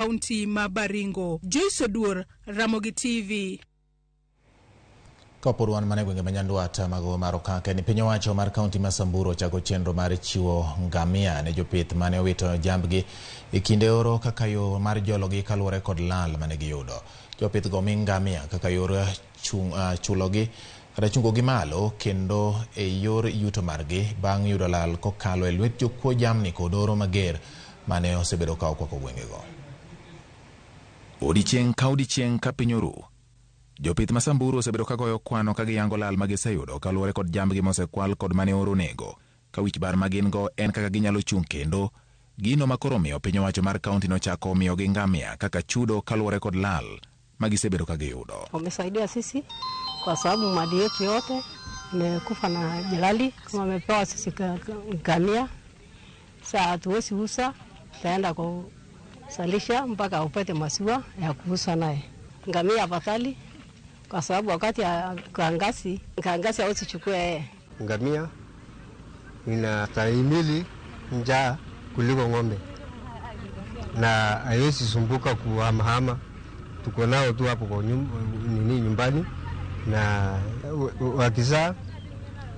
Kaunti ma Baringo. Joyce Oduor, Ramogi TV. Kapod wan mana e gwenge ma nyandwat mago mar Okak ni piny owacho mar kaunti ma Samburu ochako chenro mar chiwo ngamia ne jopith mane owito jambgi e kinde oro kaka yo mar jologi kaluwore kod lal mane giyudo. Jopith go mi ngamia kaka yor chulogi kata chungogi malo kendo e yor yuto margi bang' yudo lal kokalo e lwet jokuo jamni kod oro mager mane osebedo ka okwako gwengego. Odiechieng' ka odiechieng' ka piny oru, jopith ma Samburu osebedo ka goyo kwano ka giyango lal ma giseyudo kaluwore kod jambgi mosekwal kod mane oro onego. Ka wich bar ma gin go en kaka ginyalo chung' kendo, gino ma koro omiyo piny owacho mar kaunti nochako miyogi ngamia kaka chudo kaluwore kod lal ma gisebedo ka giyudo. Wamesaidia sisi kwa sababu mali yetu yote imekufa na jalali, kama wamepewa sisi ngamia, saa hatuwezi uza, tutaenda kusalisha mpaka upate maziwa ya kuuza naye. Ngamia afadhali kwa sababu wakati ya kiangazi, kiangazi hawezi chukua yeye. Ngamia inastahimili njaa kuliko ng'ombe na haiwezi sumbuka kuhamahama. Tuko nao tu hapo kwa nini nyumbani, na wakizaa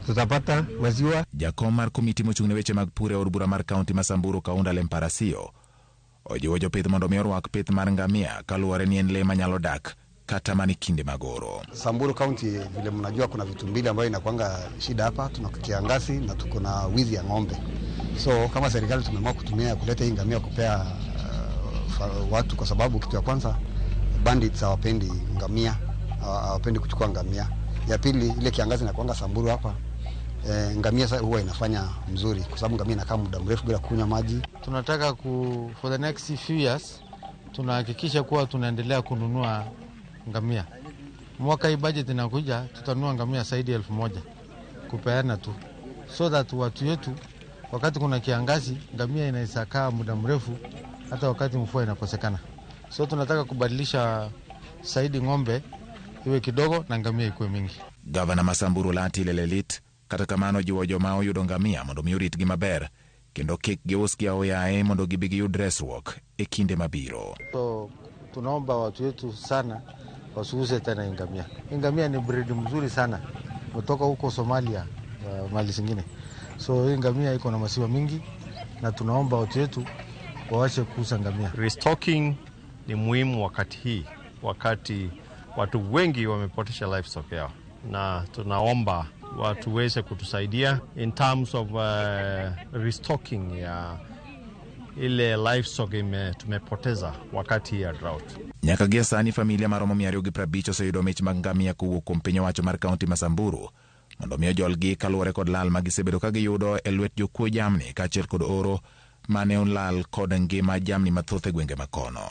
tutapata maziwa. Jakom mar komiti mochung' ne weche mag pur e od bura mar kaunti ma Samburu Kaunda Lemparasio ojiwo jopith mondo mi orwak pith mar ngamia kaluwore ni en le manyalo dak kata mana e kinde mag oro. Samburu County, vile mnajua, kuna vitu mbili ambayo inakuanga shida hapa. Tuna kiangazi na tuko na wizi ya ng'ombe. So kama serikali tumeamua kutumia kuleta hii ngamia kupea watu, kwa sababu kitu ya kwanza bandits hawapendi ngamia, hawapendi kuchukua ngamia. Ya pili, ile kiangazi inakuanga Samburu hapa, ngamia huwa inafanya mzuri kwa sababu ngamia inakaa muda mrefu bila kunywa maji. Tunataka for the next few years tunahakikisha kuwa tunaendelea kununua ngamia. Mwaka hii budget inakuja, tutanunua ngamia zaidi ya 1000 kupeana tu, so that watu wetu wakati kuna kiangazi ngamia inaweza kaa muda mrefu hata wakati mvua inakosekana. So tunataka kubadilisha zaidi ng'ombe iwe kidogo na ngamia ikuwe mingi. Gavana ma Samburu Lati Lelelit kata kamano ojiwo joma oyudo ngamia mondo mi oritgi maber kendo kik giusgi aoyaye mondo gibi giyud resruok e kinde mabiro. So, tunaomba watu wetu sana wasiuze tena ngamia. Ngamia ni breed mzuri sana kutoka huko Somalia, mali zingine. So hii ngamia iko na maziwa mingi na tunaomba watu wetu waache kuuza ngamia. Restocking ni muhimu wakati hii, wakati watu wengi wamepotesha livestock yao, na tunaomba watu weze kutusaidia in terms of restocking ya ile livestock tumepoteza wakati ya drought. Nyaka gie sani familia maromo 250 oseyudo mich mag ngamia kowuok kuom piny owacho mar kaunti ma Samburu mondo mi ojolgi kaluwore kod lal ma gisebedo ka giyudo e lwet jokuo jamni kaachiel kod oro mane olal kod ngima jamni mathoth e gwenge makono.